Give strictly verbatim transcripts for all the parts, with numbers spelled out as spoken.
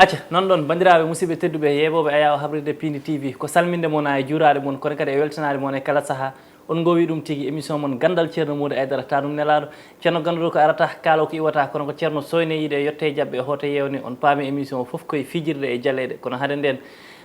Acca, noon ɗoon, banndiraaɓe, musidɓe tedduɓe, yeeɓooɓe Ayaawo Habride Piindi T V, ko salminde mon e juuraade mon, kono kadi e weltanaade mon e kala sahaa. On ngoowi ɗum tigi, émission mon Ganndal Ceerno Muudu Aydara, taanum nelaaɗo. Ceerno ganduɗo ko arata, kaalo ko iwata, kono ko Ceerno soyne yiide e yotte e jaɓɓe e hooto yeewne. On paami émission o fof koye fijirde e jaleeɗe. Kono hade ndeen,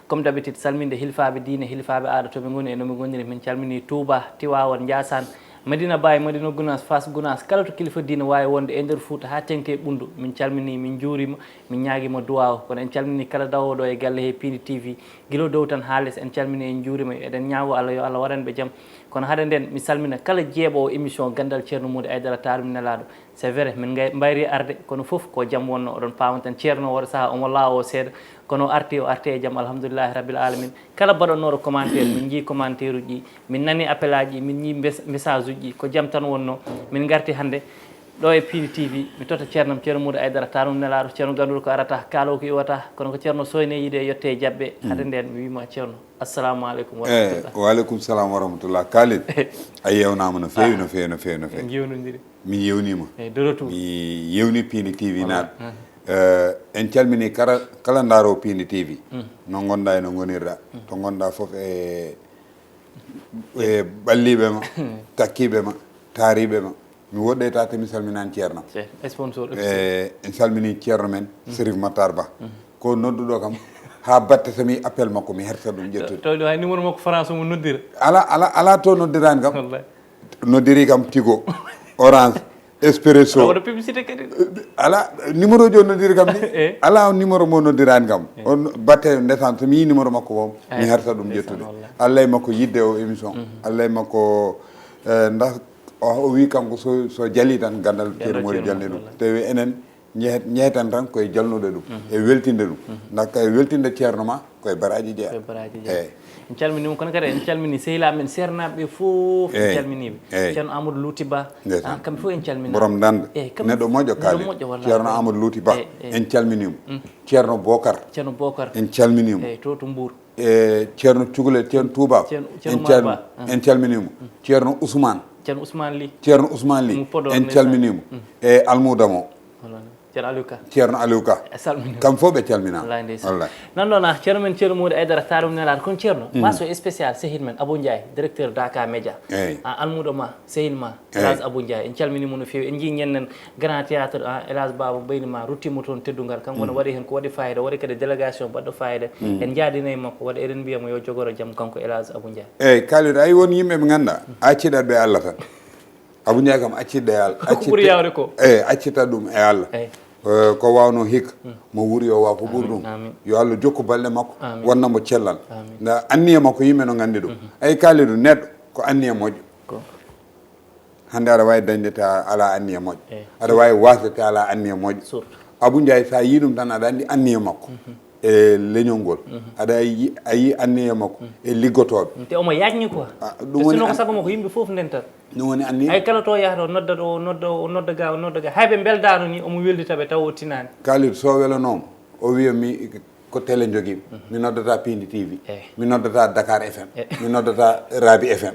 comme d'habitude, salminde hilfaaɓe diine, hilfaaɓe aada to ɓe ngoni e no ɓe ngoniri. Min calmini Touba, Tiwaawan, Njaasaan, Madina Baay, Madina Gunaas, Faas Gunaas, kala to kilifa diine waawi wonde e nder Fuuta haa teŋti e Ɓunndu. Min calmini, min njuurima, min ñaagima duwaaw. Kono en calmini kala dawooɗo e galle he Piindi T V, gila dow tan haa les, en calmini, en njuurima, eɗen ñaago Allah yo Allah waɗan ɓe jam. Kono hade ndeen, mi salmina kala jeeɓoowo émission Ganndal Ceerno Muudu Aydara, taanum nelaaɗo. C'est vrai, min ngay-, mbayri arde, kono fof ko jam wonno, oɗon paama tan. Ceerno oɗo sahaa omo laawo seeɗa, kono o arti, o arti e jam, alhamdulillahi rabbil alamin. Kala baɗannooɗo commentaire, min njii commentaire uji, min nani appel aji, min njii mbes-, message uji, ko jam tan wonno. Min ngarti hannde ɗo e Piindi T V, mi totta ceernam, Ceerno Muudu Aydara, taanum nelaaɗo, Ceerno ganduɗo ko arata, kaalo ko iwata, kono ko Ceerno soyne yiide e yotte e jaɓɓe. Hade ndeen, mi wiima Ceerno, assalamu aleykum wa Eh, rahmatullah. Wa aleykum salam wa rahmatullah. Khalid, a yewnaama no feewi, Ah. no feewi, no feewi, no feewi. En njewnondiri. Min yewniima. Eh, de retour. Mi yewni Piindi T V Voilà. naaɓe. Ah. Eh, en calmini kara-, kala ndaaro Piindi T V. Mm. No ngonɗaa e no ngonirɗaa. Mm. To ngonɗaa fof e, e ɓalliiɓe ma, takkiiɓe ma, taariiɓe ma. Mi woɗɗoyta te mi salminaani ceerno am. C'est sponsor Eh, en calmini ceerno men, Mm. Serif Matar Ba. Mm. Ko nodduɗo kam, haa batte so mi appel makko, mi hersa ɗum ƴettude. Tawde hay numéro makko France omo noddira. Ala, ala, ala to noddiraani kam. Wallahi. Noddiri kam Tigo, Orange, Espresso. Aɗa waɗa publicité kadi. Ala, numéro jo noddiri kam ni. Eh. Ala on numéro mo noddiraani kam. Eh. On batte ndesan, so mi yi numéro makko o, mi Eh, hersa ɗum ndesan, ƴettude. Wallahi. Allah e makko yidde o émission. Mhm. Allah e makko, eh, nda, o, o wi kanko so, so jali tan gandal Gandal Ceerno Mori Ceerno jalni Mori, ɗum. Wallahi. Tawi enen njehet-, njeheten tan koye jalnude ɗum, Mhm. e weltinde ɗum. Mhm. Nda kay weltinde ceerno ma, koye baraji jeeya. Koye baraji jeeya. Eyi. En calmini mo, kono kadi en calmini sehilaaɓe men seernaaɓe ɓe fof, en Eyi. calminiiɓe. Eyi. Ceerno Amadou Louty Ba, Ndeysaan. ah, kamɓe fof en calminii. Borom Dande. Eyi, kamɓe Neɗɗo moƴƴo neɗɗo Khalid. moƴƴo, wallahi. Ceerno Amadou Louty Ba, Eyi, eyi. en calminii mo. Mm. Ceerno Bokar. Ceerno Bokar. En calminii mo. Eyi, to, to Mbour. E Ceerno Cukalel, Ceerno Touba. Ceerno, Ceerno En cal-, Maba. Ah. en calminii mo. Mm. Ceerno Ousmane. Ceerno Ousmane Ly. Ceerno Ousmane Ly. Mo Podor, En ndeysaan. calminii mo. Mm. E almuuda mo. Wallahi. Ceerno Aliou Ka. Ceerno Aliou Ka. E salminde. Kam fof ɓe calminaa. Wallahi, ndeysaan. Wallahi. Nan ɗoon, ah, ceerno men, Ceerno Mody Aydara, tarum nelaaɗo. Kono ceerno, Mm. ma so spécial, sehil men, Abou Ndiaye, directeur Daka Média. Eyi. Ah, almuudo ma, sehil ma, Eyi. Elhadj Abou Ndiaye. En calminii mo no feewi. En njii ñanden Grand Théâtre, ah, Elhadj Baba Bayni ma ruttiima toon teddungal. Kanko ne Mm. waɗi heen ko waɗi fayida, waɗi kadi délégation baɗɗo fayida. Mm. En njaadinii e makko, waɗi eɗen mbiya mo yo jogoro jam, kanko Elhadj Abou Ndiaye. Eyi, Kalidou, ay won yimɓe ɓe ngannduɗaa, acciɗat ɓe Allah tan. Abou Ndiaye kam, acciɗ ɗe Allah. Ko ɓuri yaawde ko. Eyi, accita ɗum e Allah. Eyi. Eh, ko waawno hikka, Mm. mo wuuri yo waaw ko ɓuri Amin, ɗum. amin. Yo Allah jokku balɗe makko, Amin. wonna mo cellal. Amin. Nda anniya makko, yimɓe no nganndi ɗum. Mhm. Ay, Kalidou, neɗɗo ko anniya moƴƴo. Ko. Hannde aɗa waawi dañde ta alaa anniya moƴƴo. Eyi. Aɗa waawi waasde ta alaa anniya moƴƴo. Surtout. Abou Ndiaye, so a yii ɗum tan, aɗa anndi anniya makko Mhm. e leñol ngol. Mhm. Aɗa yi-, a yii anniya makko Mhm. e liggotooɓe. Te omo yaajni quoi. Ah, ɗum Te woni sinno ko an- sago makko, yimɓe fof ndentat. Ɗum woni anniya. Ay, kala to yahata, o nodda ɗo, o nodda, o nodda ga, o nodda ga. Hay ɓe mbeldaano ni, omo weldita ɓe tawa o tinaani. Kalidou, so welanooma, o wiya mi ko télé njogiimi. Mhm. Mi noddata Piindi T V. Eh. Mi noddata Dakar F M. Eh. Mi noddata Rabi F M.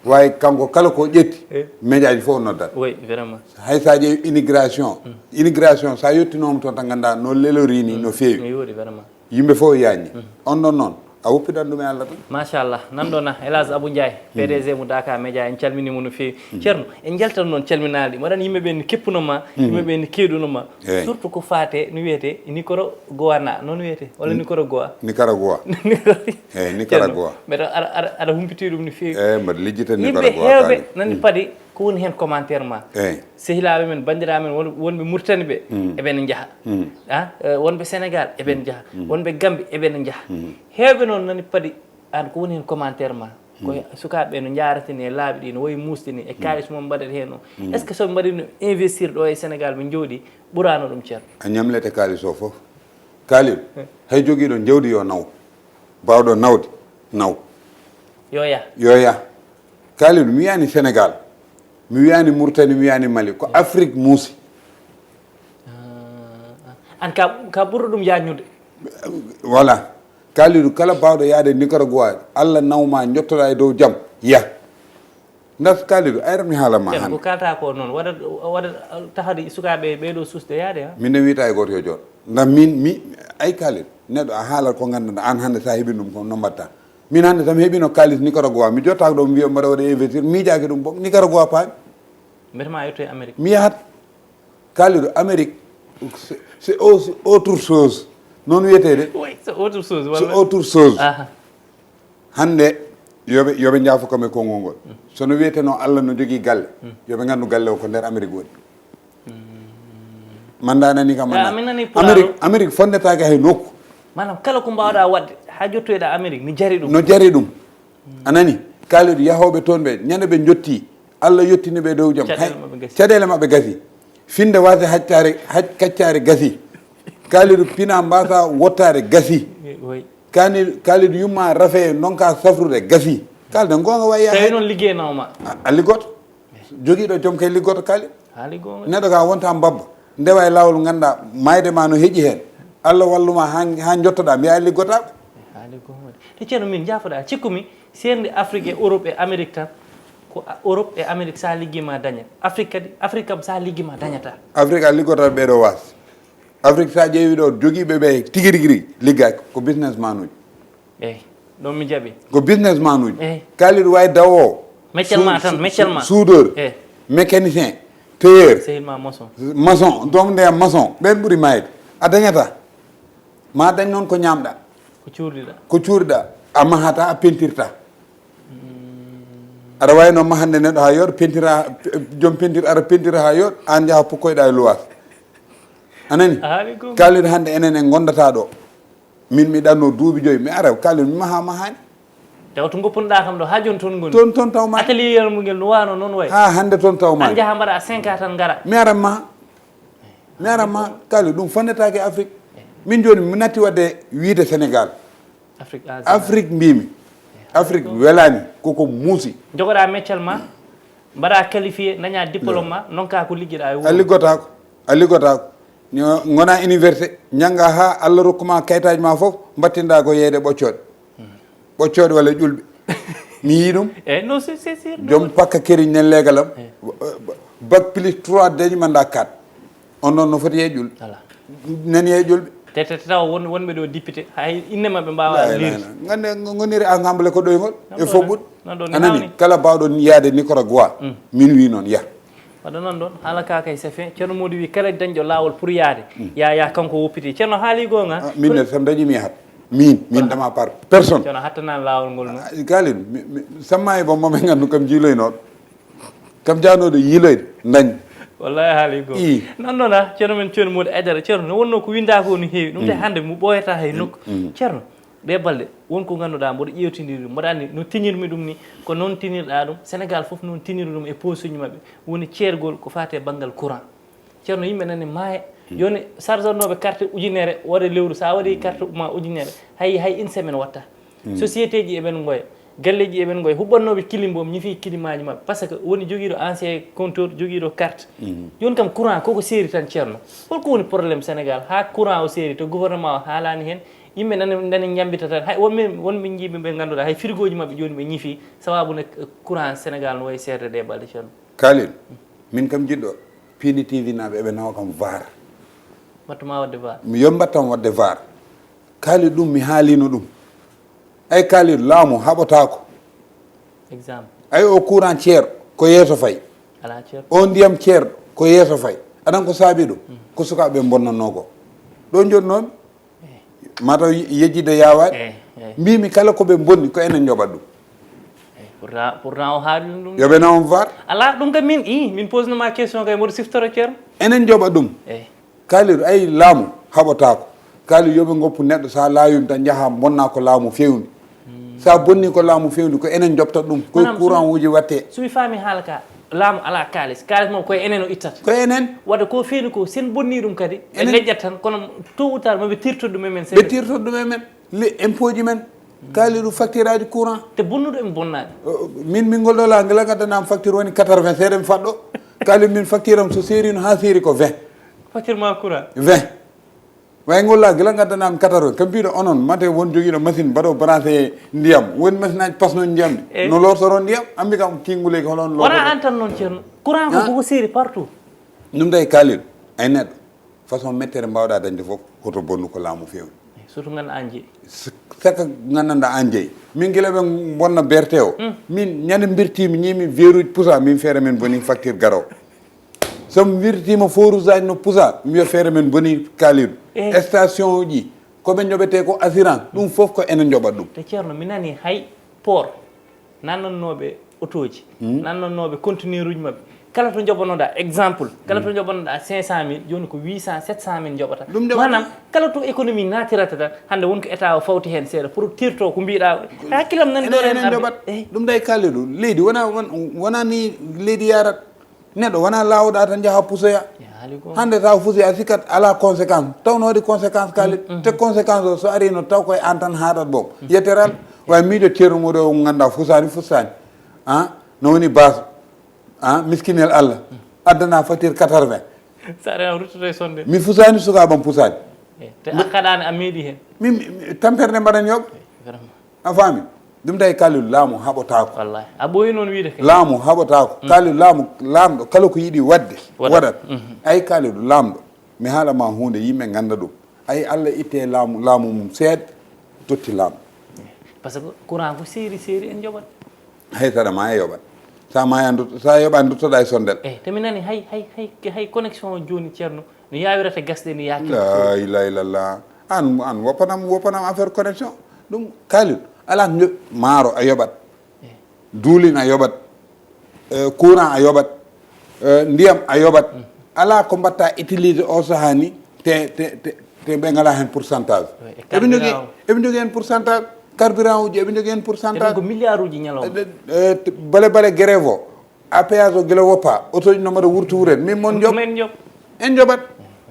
Waawi kanko kala ko ƴetti, Eh. médiaji fof o noddat. Oui, vraiment. Hay so a ƴeewi immigration. Mm. Immigration, so a yettinooma toon tan nganndaa no lelori ni, Mm. no feewi. No yooɗi vraiment. Yimɓe fof yaajni. Mhm. On ɗon noon, a woppidan ɗum e Allah tan. Machallah. Nan ɗoon, ah, Elhadj Abou Ndiaye, Mhm. P D G mo Daka Média, en calminii mo no feewi. Mhm. Ceerno, en njaltat noon calminaali ɗi. Mbaɗan yimɓe ɓe ne keppuno ma, Mhm. yimɓe ɓe ne keeɗuno ma. Eyi. Surtout ko faate, no wiyetee, Nicaragua na, noon wiyetee, walla Ni-, Nicaragua? Nicaragua. Eyi, Nicaragua. Ceerno, mbeɗa aɗa, aɗa, aɗa humpiti ɗum no feewi. Eyi, mbeɗa lijjita Yimɓe Nicaragua heewɓe kaali. nani Mhm. paɗi ko woni heen commentaire ma. Eyi. Sehilaaɓe men, banndiraaɓe men, won-, wonɓe Mauritanie ɓe, Mm. eɓe ne njaha. Mm. Ah, eh, wonɓe Sénégal, eɓe ne njaha. Mm. Wonɓe Gambie, eɓe ne njaha. Mm. Heewɓe noon nani paɗi aan ko woni heen commentaire ma. Ko Mm. sukaaɓe ɓe no njaarata ni e laabi ɗi, no wayi muusde ni, e Mm. kaalis mo mbaɗata heen o. Mm. Est-ce que so ɓe mbaɗino investir ɗo e Sénégal, ɓe njooɗi, ɓuraano ɗum, ceerno? A ñamlete kaalis o fof. Kaalil, Eh. hay jogiiɗo jawdi yo naw. Baawɗo nawde, naw. Yo yah. Yo yah. Kaalil, mi wiyaani Sénégal. Mi wiyaani Mauritanie, mi wiyaani Mali. Ko Afrique muusi. Ah, ah. Aan ka, ka ɓurɗo ɗum yaajnude. Voilà. Kaalil, kala baawɗo yahde Nicaragua, Allah naw ma, njottoɗaa e dow jam, yah. Ndas Kalidou, ayrat mi haala ma Ceerno, ko hannde. Kalta ko noon waɗat waɗat taxade sukaaɓe ɓeeɗo susde yaade ha. Min ne wiyta e gooto yo jooɗo. Ndax min mi ay Kalidou, neɗɗo a haalat ko nganndanɗaa aan hannde so a heɓii ɗum ko no mbaɗta. Min hannde so mi heɓiino kaalis Nicaragua, mi jottaako ɗo mi wiya mbaɗa waɗa investir, miijaaki ɗum boom, Nicaragua paami. Mbete ma yetto e Amérique. Mi yahat Kalidou, Amérique, c'est c'est autre chose. Noon wiyetee de. Oui, c'est autre chose. C'est Wala. Autre chose. Aha. Hannde yoɓe yoɓe njaafo kam e konngol ngol. So no wiyeteno Allah no jogii galle, yoɓe nganndu galle o ko nder Amérique woni. Manda nani kam Ya, manda. Amin nani pulaar Amérique o. Amérique fonnetaake hay nokku. Maanaam kala ko mbaawɗaa waɗde haa jottoyɗaa Amérique, mi jari ɗum. No jari ɗum. A nani? Kalidou, yahooɓe toon ɓe, ñande ɓe njotti, Allah yottini ɓe dow jam. Caɗeele Hay, maɓɓe gasi. Caɗeele maɓɓe gasi. Finde waasde haccaare, hac-, kaccaare gasi. Kalidou, pina mbaasa wottaade gasi. Oui. Kani, Kalidou, yumma rafe nonka safrude gasi. Kalidou, goonga wayi Tawi hay. Noon liggeynoo ma. A, a liggoto. Jogiiɗo joom kay liggoto Kalidou. Haali goonga. Neɗɗo ka wonta mbabba. Ndewa e laawol ngannduɗaa maayde ma no heƴi heen. Allah walluma haa, haa njottoɗaa mbiya a liggotaako. Haali goonga. Te Ceerno, min jaafoɗaa, cikkumi seernde Afrique e Europe e Amérique tan, ko a- Europe e Amérique so a liggii ma dañat. Afrique kadi, Afrique kam so a liggii ma dañataa. Afrique a liggotat ɓeeɗo waas. Afrique so a ƴeewi ɗo jogiiɓe ɓe tigi rigi rigi liggaaki ko business manuji. Eyi, ɗon mi jaɓi. Ko business manuji. Eyi. Kalidou wawi dawo. Meccal ma tan, meccal ma. Soudeur. Eyi. Mécanicien. Tailleur. Sehil ma maçon. Maçon. Doom ndeya maçon. Ɓen ɓuri mayde. A dañata. Ma dañ noon ko ñaamɗa. Ko cuurdiɗa. Ko cuurɗa. A mahata, a pentirta. Aɗa wawi noon mahande neɗɗo ha yooɗa, pentira, joom pentir ara pentira ha yooɗa, an jaha pukkoyɗa e luwas. A nani? A haali goonga. Kalidou hande enen en gondata ɗo. Min mi ɗanno duuɓi joyi, mi ara Kalidou mi maha mahani. Taw to goppunoɗa kam ɗo ha joni toon ngoni. Toon, toon taw ma. Atelier yel mum ngel no wano noon way. Ha hande toon taw ma. An jaha mbaɗa cinq ans tan ngara. Mi ara ma. Mi ara ma Kalidou ɗum fonnetake Afrique. Min joni mi natti wadde wiide Sénégal. Afrique. Afrique mbimi. Afrique welani koko muusi. Jogoɗa meccal ma, mbaɗa qualifié, daña diplôme ma, nonka ko liggiɗa e A wuuro. liggotako. A liggotako. Ni gona université, ñanga ha Allah rokkuma kayitaji ma fof, mbattinɗa ko yeeyde ɓoccoɗe. Ɓoccoɗe walla ƴulɓe. Mi yii ɗum. Eyyi, non, c'est c'est sûr. Joom pakka keriñ nen leegalam. Bac plus trois dañi manda quatre. On ɗon no foti yeeƴul. Voilà. Nani yeeƴul ɓe. Te te tawa won wonɓe ɗo député, hay inde maɓɓe mbawa lire. Gande goniri ensemble ko ɗoygol. E Ɗo fof ɓuɗ. Non, ɗo ni Anani hawni. Kala bawɗo yaade Nicaragua. Min wi noon yah. Waɗa noon ɗon haala ka kay c'est fin. Ceerno Mody wi kala dañɗo lawol pour yaade. Ya ya kanko woppiti. Ceerno haali gonga. Min ne sam dañi mi yahat. Min, min dama par personne. Ceerno hattanani lawol ngol noon. Kalin, samma e bomma men gandu kam jiiloynoɗo. Kam janoɗo yiiloyde dañ. Wallahi haali goo. Ii. Nannoɗa ceerno men ceerno Mody Aidara, ceerno no wonno ko winda ko no heewi ɗum. Te hande mo ɓooyata hay nokku. Ceerno, ɗe balɗe won ko ganduɗa mboɗo ƴewtidiri ɗum, mboɗa andi no tinirmi ɗum ni, ko noon tinirɗa ɗum. Sénégal fof noon tiniri ɗum e posuji maɓɓe, woni ceergol ko fate banngal courant. Ceerno, yimɓe nani maaya. Joni sarsornoɓe carte ujunere, waɗa lewru, sa waɗi carte ma ujunere, hay hay une semaine watta. Société ji eɓen ngoya, galleji eɓen ngoya, huɓɓannooɓe kilim boom ñifi kilimaji maɓɓe, parce que woni jogiiɗo ancien compteur, jogiiɗo carte. Joni kam courant koko seeri tan, ceerno. Holko woni problème Sénégal ha courant o seeri, to gouvernement o haalani hen? Yimɓe nani nani ñambita tan. Hay wonɓe wonɓe jiiɓe ɓe ganduɗa hay frigoji maɓɓe joni ɓe ñifi sababu ne courant Sénégal no wayi seerde ɗe balɗe, ceerno. Kalin, min kam jiɗɗo Pini T V naɓe eɓe nawa kam var. Mbattuma wadde var. Mi yo mbattam wadde var. Kalin, ɗum mi haalino ɗum. Ay Kalin, laamu haɓotako. Exemple. Ay o courant ceer ko yeeso fay. Ala ceer. O ndiyam ceer ko yeeso fay. Aɗan ko saabi ɗum? Ko sukaɓe bonnanno ko. Ɗo jonnoomi. Mataw yejjide yawaɗi. Mbimi kala koɓe bonni ko enen joɓat ɗum. Pourtant pourtant o haali ɗum ɗum. Yoɓe nawam var. Ala ɗum kam min i min posenoma question kay mboɗo siftoro ceerno. Enen joɓat ɗum. Eyyi. Kalidou, ay laamu haɓotako. Kalidou, yoɓe goppu neɗɗo sa laawima tan jaaha bonna ko laamu fewni. Sa bonni ko laamu fewni ko enen joɓtat ɗum, koye courant uji watte. Somi faami haala ka, laamu ala kaalis, kaalis mom koye enen o ittata. Koye enen. Wadde ko feeni ko sen bonni ɗum kadi ɓe leƴƴat tan, kono tôt ou tard moɓe tirtoɗ ɗum e men. Ɓe tirtoɗ ɗum e men. Les impôts ji men. Kalidou, facture aji courant. Te bonnuɗo en bonnaani. Min min ngol ɗo la ngila gaddanam facture woni quatre-vingts seeɗa mi faɗɗo. Kalidou, min facture am so seerino ha seeri ko vingt. Facture ma courant. Vingt. Way ngolla gila ngaddanami kataro kam mbiɗo onon mate won jogiiɗo machine mbaɗo branché ndiyam woni machine aji pasno ndiyam ɗi no lortoro ndiyam ambi kam kinguleeki holon wona an tan noon ceerno courant ko koko seeri partout. Ɗum day kalil ay neɗɗo façon mettere mbawɗa dañde fof hoto bonnu ko laamu fewni. Surtout ganduɗa an jeeyi. Saka gandanɗa an jeeyi min gila ɓe bonna berte o min ñande mbirtimi ñimi veruji pusa min feere men boni facture garowo. So mi wirtiima forusaaji no pusa mi wiya feere men boni kaalidu. Station uji ko ɓe njoɓetee ko assurance ɗum fof ko enen njoɓat ɗum. Te ceerno mi nani hay port nannannooɓe otooji nannannooɓe conteneur uji maɓɓe kala to njoɓanoɗa exemple kala to njoɓanoɗa cinq cent mille jooni ko huit cent sept cent mille njoɓata ɗum njoɓata maanaam kala to économie natirata tan hannde won ko état o fawti heen seeɗa pour tirto ko mbiɗa hakkilam nani ɗo enen njoɓat ɗum day kaalidu leydi wona wona ni leydi yarat neɗɗo wona laawɗa tan njaha pusoya hannde taw fusi a sikkat ala conséquence taw no waɗi conséquence kalit te conséquence o so arino taw koye an tan haɗat boom yetteral way miijo ceerno muɗo o ganduɗa fusani fussani a no woni base a miskinel allah addana facture quatre-vingts sa rena ruttoto e sonde mi fusani sukaɓam pusani te a kaɗani a meeɗi hen min tampere nde mbaɗan yoɓ a faami ɗum tawi kalidu laamu haɓotaako wallahi a ɓooyi noon wiide kay laamu haɓotaako kalidu laamu laamɗo kala ko yiɗi waɗde waɗat ay kalidu laamɗo mi haala ma huunde yimɓe ngannda ɗum ay allah itte laamu laamu mum seeɗa totti laamu par ce que courant ko seeri seeri en joɓat hay saɗa ma e yoɓat sa ma e anndu sa yoɓa duttoɗa e sondel eyyi te mi nani hay hay hay hay connexion o jooni ceerno no yawirata gasɗe ni yaaki la ilaha illallah an an woppanam woppanam affaire connexion ɗum kalil ala maaro a yoɓat duulin a yoɓat eh, courant a yoɓat eh, ndiyam a yoɓat ala ko mbatta utilisé o saaha ni te te te te ɓe ngala hen pourcentage eɓe jogi eɓe jogi hen pourcentage carburant uji eɓe jogi hen pourcentage ko milliard uji ñalawma bale bale grève o A P S o gila woppa otoji no mbaɗa wurtu wuren min mon joɓ min joɓ en joɓat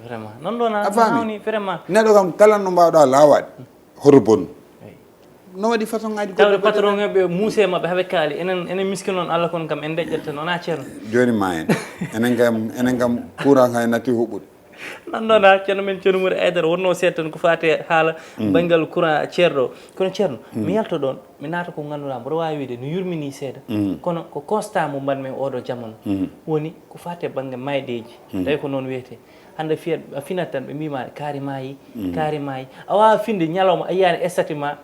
vraiment non ɗo na a faami vraiment neɗɗo kam kala no mbawɗa laawaade hoto bonnu no waɗi façon ngaji tawde patron ɓe muuse maɓɓe haɓe kaali enen enen miskino on allah kon kam en deƴƴat tan wona ceerno joni ma en enen kam enen kam courant kam en natti huɓɓude nan noon ha ceerno men ceerno mori aydara wonno seeɗa tan ko fate haala banngal courant ceerɗo kono ceerno mi yalto ɗon mi naata ko ngannduɗaa mboɗo waawi wiide no yurmini seeɗa kono ko constat mo mbaɗmi oɗo jamono woni ko fate bannge mayɗeeji tawi ko noon wiyete hannde fiya a finat tan ɓe mbima kaari maayi kaari maayi a waawa finde ñalawma a yiyani estati ma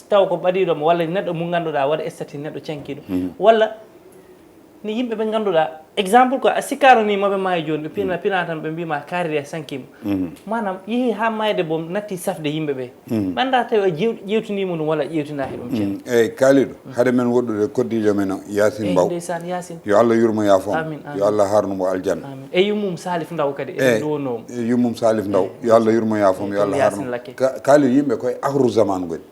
taw ko ɓadiɗoma walla neɗɗo mo ngannduɗaa waɗa estati neɗɗo cankiɗo walla ni yimɓe ɓe ngannduɗaa exemple quoi a sikkano ni maɓe maayi jooni ɓe pina pina tan ɓe mbima kaari de sankima manam yeehi ha mayde boom natti safde yimɓe ɓe ɓannda tawi a jew- ƴewtinima ɗum walla a ƴewtinaki ɗum ceerno eyyi kalidu haade men woɗɗude koddijo men o yasin mbaw ndeysaan yasin yo allah yurmo yafom amin amin yo allah harnumo aljanna amin e yummum salif ndaw kadi eɗen ɗownowmo yummum salif ndaw yo allah yurmo yafom yo allah harnumo yasin lakke kalidu yimɓe koye ahru zaman goni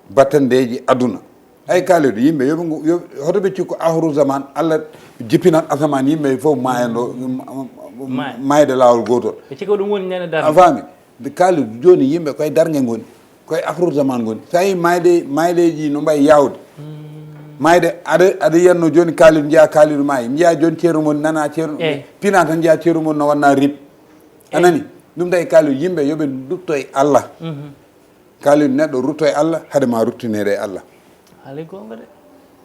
battandeji aduna ay kalidu yimɓe yoɓe hoto ɓe cikku ahru zaman allah jippinat asaman yimɓe fof mayan ɗo mayde lawol gotol ɓe cikka ɗum woni ñande a darde faami kalidu joni yimɓe koye dargue goni koye ahru zaman goni sa yi mayde maydeji no mbayi yawde mayde aɗa aɗa yiyanno joni kalidu jeeya kalidu mayi jeeya joni ceerno mon nana ceerno pina tan jeeya ceerno mon no wanna rip a nani ɗum tawi kalidu yimɓe yoɓe dutto e allah Kalidu neɗɗo rutto e Allah hade ma ruttinede e Allah. Haali goonga de.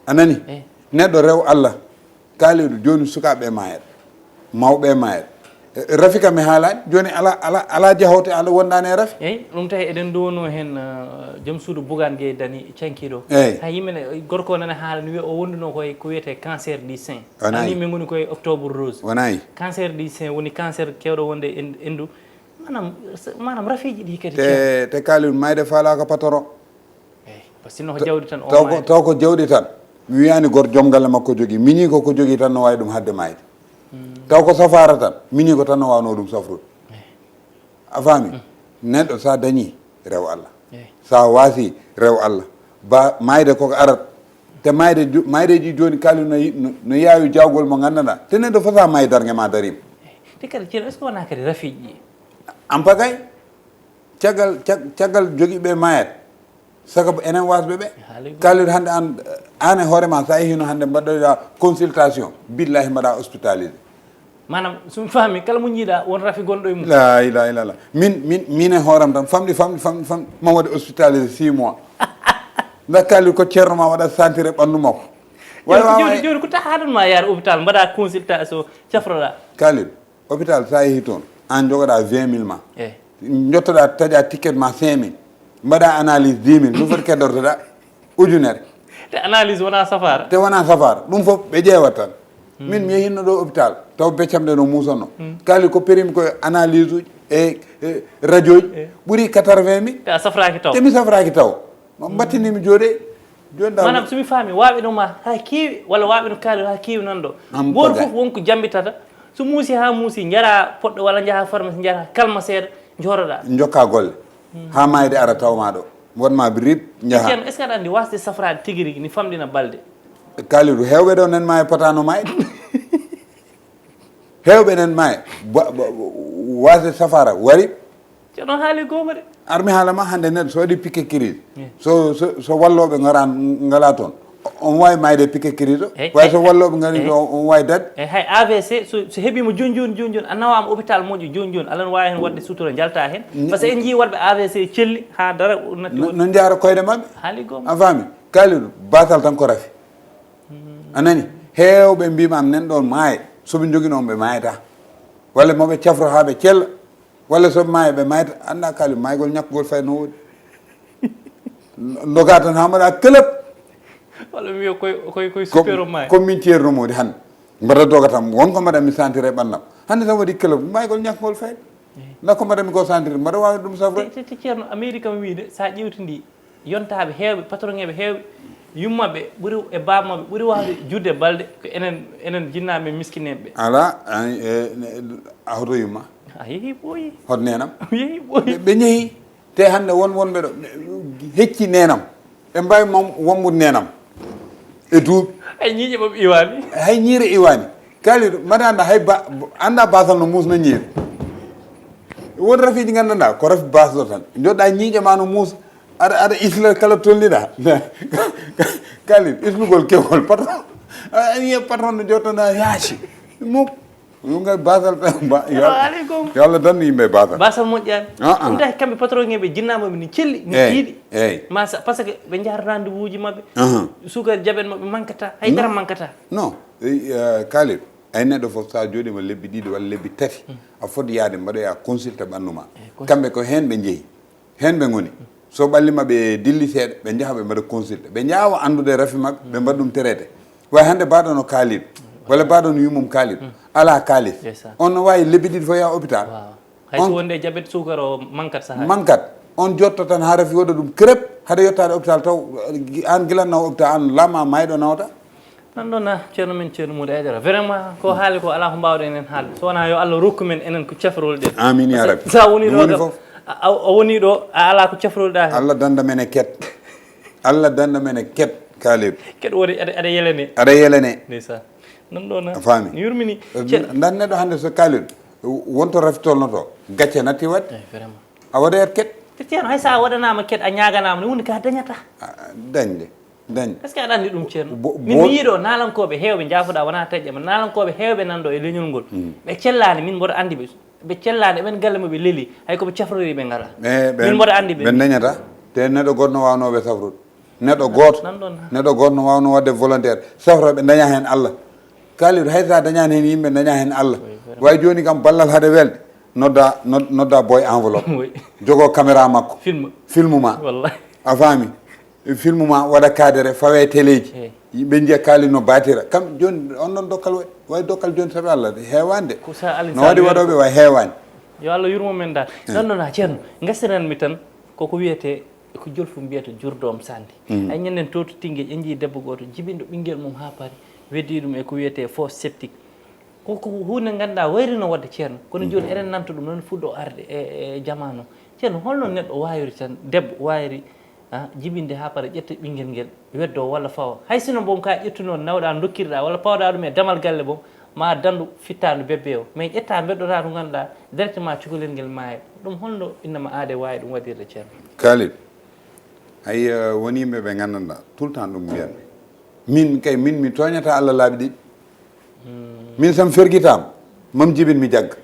A nani? Eh. Neɗɗo rew Allah. Kalidu joni sukaɓe mayat. Mawɓe mayat. Rafi kam mi haalani joni ala ala ala jahawte Allah wondani e rafi. Eyyi ɗum tawi eɗen duwono hen uh, joom suudu Bougane Gueye Dany cankiɗo. Eyyi. Ha yimɓe ne gorko nana haala no wiya o wonduno koye ko wiyete cancer du sein. Wona. Ani min goni koye octobre rose. Wona. Cancer du sein woni cancer kewɗo wonde en- endu. Manam manam rafiiji ɗi kadi te te kalin mayde falaka patoro. Eyyi par ce que no ko jawdi tan o taw ko mayde. Taw ko jawdi tan mi wiyani gor joom galle makko jogi mini ko ko jogi tan no wawi ɗum hadde mayde. Taw ko safara tan mini ko tan no wawno ɗum safrude. A faami? Neɗɗo sa dañi rew Allah. Sa wasi rew Allah. Ba mayde koko arat. Te mayde maydeji joni kalin no no yawi jawgol mo gandanɗa te neɗɗo fota may dargue ma darima. Te kadi ceerno est ce que wona kadi rafiiji ɗi? Ampagay. Caggal caggal jogiɓe mayat. Saga enen wasɓe ɓe. Kalin hande an an e hoorema sa yehino hande mbaɗɗoɗa consultation billahi mbaɗa hospitalisé. Maanaam, so mi faami, kala mo njiiɗa won rafi gonɗo e mum. La ilaha illallah. Min min min e hooram tan famɗi famɗi famɗi famɗi, ma waɗi hospitalisé six mois. Nda Kalidou, ko ceerno ma waɗa sentir e ɓanndu makko. Way Joni ko wawa joni joni ko tahaɗon ma yaar hôpital, mbaɗa consultation, cafroɗa. Kalidou, hôpital, sa yeehi toon, an jogoɗa vingt mille ma. E Jottoɗa, taƴa ticket ma cinq mille, mbaɗa analyse dix mille, ɗum foti keddortoɗa ujunere. Te analyse wona safara. Te wona safara, ɗum fof ɓe ƴeewat tan. Min mi yehinno ɗo hôpital, taw beccam ɗe no muusonno. Kalidou, ko perimi ko analyse uji e e radio ji, ɓuri quatre-vingt mille. Te a safraki taw. Te mi safraki taw. No mbattinimi jooɗe. Joni ɗa Maanaam, so mi faami, waɓe no ma ha keewi, walla waɓe no Kalidou ha keewi nan ɗo. Am Gooto ko fof wonko jammbitata. So muusi ha muusi, njara poɗɗo walla njaha pharmacie, njara kalma seeɗa, njoroɗa. Jokka golle. Ha mayde ara tawma ɗo. Wonma rip, njaha. Ceerno, est-ce que aɗa anndi wasde safraade tigi rigi ni famɗina balɗe? Kalidou, hewɓe ɗo nen ma e potano mayde. Hewɓe nen ma e ba- ba- wasde safara wari. Ceerno haali goonga de. Armi haala ma hande neɗɗo so waɗi pique crise. Eh. So so so walloɓe ngara ngala toon. On wawi mayde pique crise o. Eh, Way eh, so walloɓe ngari eh. to on wawi dad. E hay A V C, so, so heɓima joni joni joni joni, a nawama hôpital moƴƴo joni joni, aɗa waawi hen waɗde sutura, jalta hen. Parce que en jii waɗɓe A V C celli ha dara natti. No no jaara koyɗe maɓɓe. Haali goonga. A faami? Kalidou, basal tan ko rafi. A nani? Hewɓe mbima am nen ɗon maaye. Soɓe jogino on ɓe mayata. Walla moɓe cafro ha ɓe cella. Walla soɓe maaye ɓe mayata. Anda Kalidou, maygol ñakkugol fay no woodi. Doga tan ha mbaɗa club. Walla mi wiya koye koye koye super o maayi. Comme min ceerno modi hande. Mbaɗa doga tan won ko mbaɗa mi sentir e ɓannam. Hande tan waɗi club, maygol ñakkugol fay. Nda ko mbaɗa mi ko sentir, mbaɗa wawi ɗum safre. Te te Ceerno, Amérique kam wiide, sa ƴewtidi yontaaɓe heewɓe, patron eɓe heewɓe, yummaɓe ɓuri e baaba maɓɓe ɓuri waawde juutde balɗe ko enen enen jinnaaɓe men miskineeɓe ɓe. Ala an, e, ne- a hoto yumma? A yehi ɓooyi. Hot nenam? Yehi ɓooyi. Ɓe ɓe ñehi. Te hande won wonɓe ɗo hecci nenam. Ɓe mbawi mam wombude nenam. E duuɓi. Ay ñiiƴe maɓɓe iwaani. Hay ñiire iwani. Kalidou, mbaɗa anda hay ba anda basal no musna ñiire. Won rafiiji gandanɗa ko rafi basɗo tan, joɗɗa ñiiƴe ma no muusa. Aɗa aɗa isla kala tolniɗa. Kalidou, islugol kewgol patron. Aɗa yiya patron no jottana yaaci. Muk. Ɗum kay basal tan ba. Salamu aleykum. Yo Allah dandu yimɓe basal. Basal moƴƴani. Ah, ah. Ɗum tawi kamɓe patron eɓe jinnama ɓe ne celli ne Eyyi, tiiɗi. Eyyi. Ma sa parce que ɓe jahata rendez-vous ji maɓɓe. Ahan. Sukar jabet maɓɓe mankata hay dara mankata. Non. Eh, Kalidou, ay neɗɗo fof sa joɗima lebbi ɗiɗi walla lebbi tati, a foti yaade mbaɗoya consulte ɓandu ma. Kamɓe ko hen ɓe jeeyi. Hen ɓe ngoni. So ɓallima ɓe dilli seeɗa, ɓe njaha ɓe mbaɗa consulte. Ɓe njawa andude rafi maɓɓe, ɓe mbaɗa ɗum traité. Way hande baɗo no Kalidou, walla baɗo no yummum Kalidou. Ala Kalidou. Ndeysaan. On no wawi lebbi ɗiɗi fof yaha hôpital. Waaw. Hay so wonde jabet sukar o mankat sahaa. Mankat. On jotto tan ha rafi waɗa ɗum crêpe, hade yettade hôpital taw an gilannawo hôpital an lama mayɗo nawta. Nan ɗon na ceerno men ceerno Mouda Aidara. Vraiment ko haali ko ala ko mbawɗen en haalde. So wona yo Allah rokku men enen ko cafrol ɗen. Amin ya Parce que rabbi. Sa woni Ɗum ɗo woni kam, fof. a a- a woni ɗo a ala ko cafrol ɗa. Allah danda men e ket. Allah danda men e ket Kalidou. Keɗo woni aɗa aɗa yelene. Aɗa yelene. Ndeysaan. Nan ɗo na. A faami? Mi yurmini. Ndan neɗɗo hande so Kalidou wonto rafi tolnoto gacce natti wadde. Ay vraiment. A waɗa et ket. Te ceerno hay sa waɗanama keɗ a ñaganama ne woni ka dañata. Dañde. Dañde. Est-ce que aɗa anndi ɗum ceerno? Bo- Min bo- mi yiiɗo naalankooɓe heewɓe njaafoɗaa wonaa taƴƴe ma naalankooɓe heewɓe nan ɗo e leñol ngol. Ɓe cellaani min mboɗo anndi ɓe. Ɓe cellaani eɓen galle mo ɓe leli hay ko ɓe cafrori ɓe ngalaa. Eh, ɓe- Min mboɗo anndi ɓe. Ɓe dañata. Te neɗɗo goto no wawno ɓe safrude. Neɗɗo goto. Nan ɗon. Neɗɗo goto no wawno wadde volontaire safra ɓe daña hen Allah. Kalidou hay sa dañani hen yimɓe daña hen Allah. Way joni kam ballal haade welde. Nodda nod- nodda boy enveloppe. Oui. Jogo caméra makko. Film. Film ma. Wallahi. A faami? Film ma waɗa cadre fawe teleji. Eh. Yimɓe njiya Kalidou no batira kam joni on ɗon dokkal waɗi way dokkal joni saabi Allah de hewande. Ko sa Alin No Sall waɗi yero waɗoɓe ɗum. Way hewani. Yo Allah yurmo men dal. Nan ɗon ha ceerno gastiranmi tan koko wiyete ko jolfu mbiyata jurdoom sandi. Ay ñanden to to Tinguédj en jii debbo gooto jibinɗo ɓinngel mum ha paari weddi ɗum e ko wiyete fosse septique. Ko ko hunde ngannduɗaa wayri no waɗde ceerno kono jooni eɗen nanta ɗum noon fuɗɗo arde e e jamaanu. Ceerno holno neɗɗo waawiri tan debbo waawiri ah, jibinde ha paari ƴetta ɓinngel ngel weddo walla fawa hay sino boom ka ƴettuno nawɗa dokkirɗa walla pawɗa ɗum e damal galle boom ma dandu fittandu bebbe o mais ƴetta beddoɗa to ngannduɗaa directement cukalel ngel maaya ɗum holno innama aade waawi ɗum waɗirde ceerno? Kalidou, hay eh, won yimɓe ɓe nganndanɗa tout le temps ɗum mbiyanmi. Min kay min mi tooñata Allah laabi ɗiɗi. Min sam fergitama. Mam Jibin mi jagga.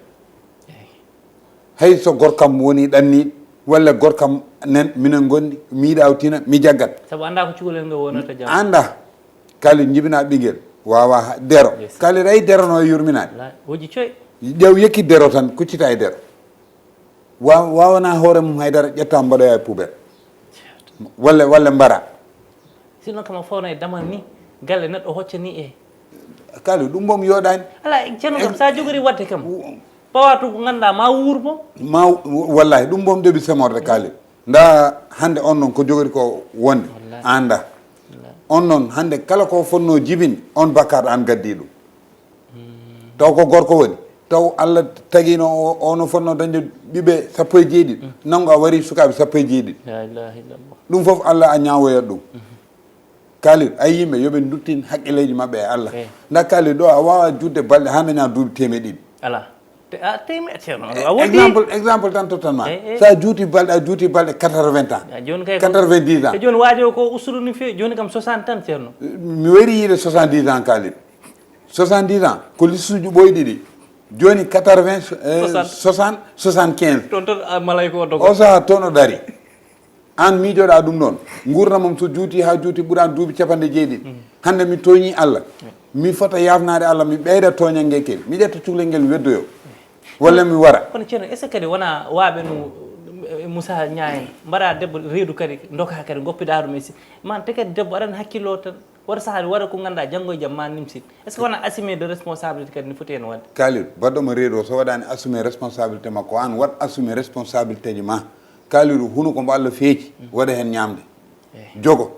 Hay so gorkam woni ɗanniiɗo, walla gorkam nen, minen ngondi, mi yiɗa o tina, mi jaggat. Sabu annda ko cukalel ngel wonata jam. Annda, Kaalid jibina ɓinngel, wawa ha-, dero. Yes. Kaalid ay dero no e yurminaade. La, woji coy. Ƴeew yekki dero tan, kuccita e dero. Wa-, wawana hoore mum haydara, ƴetta mbaɗoya e poubelle. Walla, walla mbara. Sinno kam a fawna e damal ni, galle neɗɗo hocca ni e. Kaalid, ɗum mom yoɗani. Ala, ceerno kam, sa jogori wadde kam. Pawa to ko ngannduɗaa ma wuur mo. Ma, wallahi, ɗum mom ɗeɓi semorde Kaalid. Nda hannde on noon ko jogori ko wonde. Wallahi. Anda. Wallahi. On noon hannde kala ko fonno jibin, on bakkaat an gaddi ɗum. Taw ko gorko woni. Taw Allah tagino o, o no fonno dañde ɓiɓɓe sappo e jeeɗiɗi. Nango a wari sukaaɓe sappo e jeeɗiɗi. La ilaha illallah. Ɗum fof Allah a ñaawoyat ɗum. Kaalid, ay yimɓe yo ɓe nduttin haqqilleeji maɓɓe e Allah. Eh. Nda Kaalid ɗo a wawa juutde balɗe ha daña duuɓi teemeɗe ɗiɗi. Ala. Te, a, teemeɗe, ceerno. A woni. Exemple, exemple tan tottan ma. Eh, eh. Sa juuti balɗe, a juuti balɗe quatre-vingts ans. Ah, joni kay ko, quatre-vingt-dix ans. E joni waajo ko usuru ni fewi, joni kam soixante tan, ceerno. Mi wayri yiide soixante-dix ans, Kaalid. Soixante-dix ans, ko listuji ɓooyɗi ɗi. Joni quatre-vingts, eh, soixante. Soixante, soixante-quinze. Toon tan, ah, malayka o dogo. O saha toon o dari. An miijoɗa ɗum ɗon. Nguurndam mum so juuti ha juuti ɓuran duuɓi capanɗe jeeɗiɗi. Hannde mi tooñi Allah. Mi fota yaafnaade Allah, mi ɓeyda tooñannge kel. Mi ƴetta cukalel ngel weddoyo. Walla mi wara. Kono ceerno, est-ce que kadi wona waaɓe no, eh, Moussa Niang en, mbaɗa debbo reedu kadi, doka kadi, goppiɗa ɗum e si-, man te kadi debbo aɗan hakkillo tan, wata sahaa waɗa ko ngannduɗaa janngo e jam ma nimsit. Est-ce que wona assumer de responsabilité kadi ne foti heen waɗde? Kaalidou, baɗɗo mo reedu o, so waɗaani assumer responsabilité makko, an waɗ assumer responsabilité ji ma. Kaalidou, hunuko mbo Allah feeci, waɗa heen ñaamde. Jogo.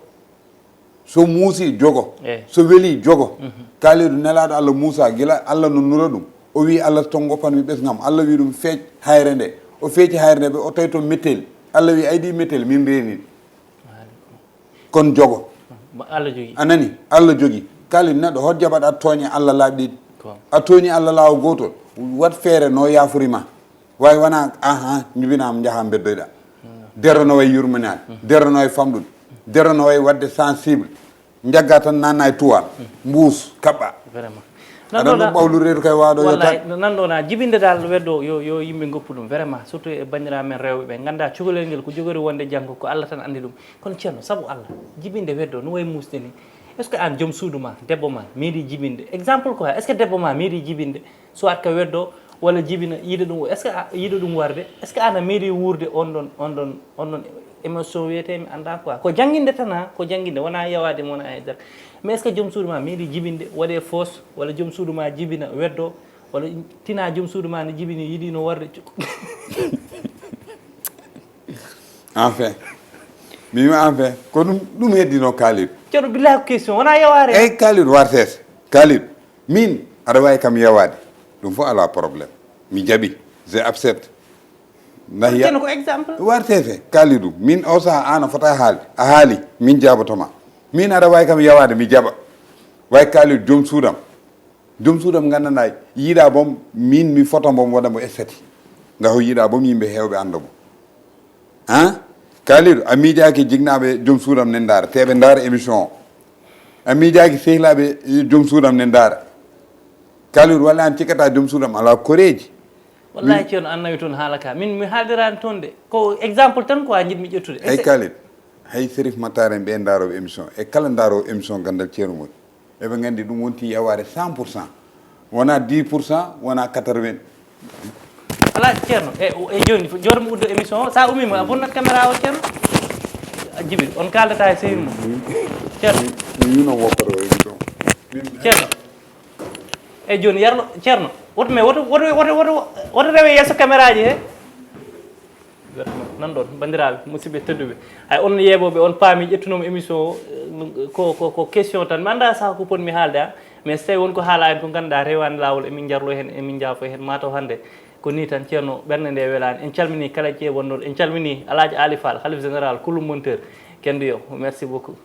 So muusi, jogo. So weli, jogo. Kaalidou, nelaaɗo Allah Muusa, gila Allah no nula ɗum, o wii Allah, to ngoppanmi ɓesngam. Allah wii ɗum, feec hayre nde. O feeci hayre nde, ɓe o tawi toon mettel. Allah wii, ay ɗi mettel, min reeni ɗi. Kon jogo. Allah jogi. A nani? Allah jogi. Kaalidou, neɗɗo, hol jaɓat a tooña Allah laabi ɗiɗi? A tooñi Allah laawo gootol, waɗ feere no yaafori ma. Wawi wona, aha, jibinama, jaha beddoyɗa. Dero no way yurminade. Dero no way famɗude. Dero no way wadde sensible. Jagga tan nanna e tuwal. Mbuus, kaɓɓa. Vraiment. Aɗa ɗum ɓawlu reedu kay waɗo yo tan. Nanɗo na jibinde dal weddo yo, yo yimɓe goppu ɗum vraiment, surtout e bandiraɓe men rewɓe ɓe, ganda cukalel ngel ko jogori wonde janngo, ko Allah tan andi ɗum. Kono ceerno, sabu Allah, jibinde weddo no way muusde ni, est ce que an joom suudu ma, debbo ma meeɗi jibinde? Exemple quoi, est ce que debbo ma meeɗi jibinde, soit que weddo walla jibina yiɗa ɗum, est ce que yiɗa ɗum warde? Est ce que an a meeɗi wuurde on ɗon, on ɗon, on ɗon émotion wiyetee mi annda quoi? Ko jannginde tan ha, ko jannginde, wona yawade mi, wona haydara. Mais est ce que joom suudu ma meeɗi jibinde, waɗe fausse, walla joom suudu ma jibina weddo, walla tina joom suudu ma ne jibini yiɗino warde cu- Enfin, mi wima enfin, ko ɗum, ɗum heddino Kaalidou. Ceerno, billahi ko question, wona yaware. Eyyi Kaalidou, wartete. Kaalidou, min aɗa wawi kam yawade. Ɗum fof ala problème. Mi jaɓi, je accepte. Nahiya. Ceerno, ko exemple. Wartete. Kaalidou, min o saha an a fota haalde. A haali, min jaabotoma. Min aɗa wawi kam yawade, mi jaɓa. Way Kaalidou, joom suudam. Joom suudam gandanɗa, yiiɗa boom, min mi foto boom, waɗa mo estati. Nga ho yiiɗa boom, yimɓe hewɓe anda mo. Han? Kaalidou, a miijaaki jignaɓe joom suudam nen ndaara, te ɓe ndaara émission o. A miijaaki sehlaɓe joom suudam nen ndaara. Kaalidou, walla an cikkata joom suudam ala koreeji? Wallahi ceerno, an nawi toon haala ka. Min mi haaldirani toon de. Ko exemple tan quoi njiɗmi ƴettude. Eyyi Kaalidou, hay Serif Matar en ɓe ndaroɓe émission. E kala ndarowo émission gandal ceerno mum. Eɓe nganndi ɗum wonti yawaare cent pour cent. Wona dix pour cent, wona quatre-vingts. Ala ceerno, e, e jooni, jooɗo mi uddo émission o, sa ummima, a bonnat caméra o ceerno. A jibi, on kaldata e sehil mum. Ceerno. Mi, mi, mi non woppata o émission. Ceerno. E jooni yarlo, ceerno. Woto, mais woto, woto, woto, woto, woto rewe yeeso caméra ji he. Wertama nan ɗon, banndiraaɓe, musidɓe tedduɓe. Hay on yeeɓooɓe, on paami, ƴettunoomi émission o, eh, ko, ko, ko question tan. Mi anndaa saha ko potmi haalde, ah. Mais so tawii won ko haalaani ko ngannduɗaa rewaani laawol, emin njarloo heen, emin njaafoo heen. Mataw hannde ko nii tan, ceerno, ɓernde nde welaani. En calminii kala ƴeewanɗo, en calminii Alaaji Aali Faal, Halif Général, Kulu Monteur, Kenduyo. Merci beaucoup.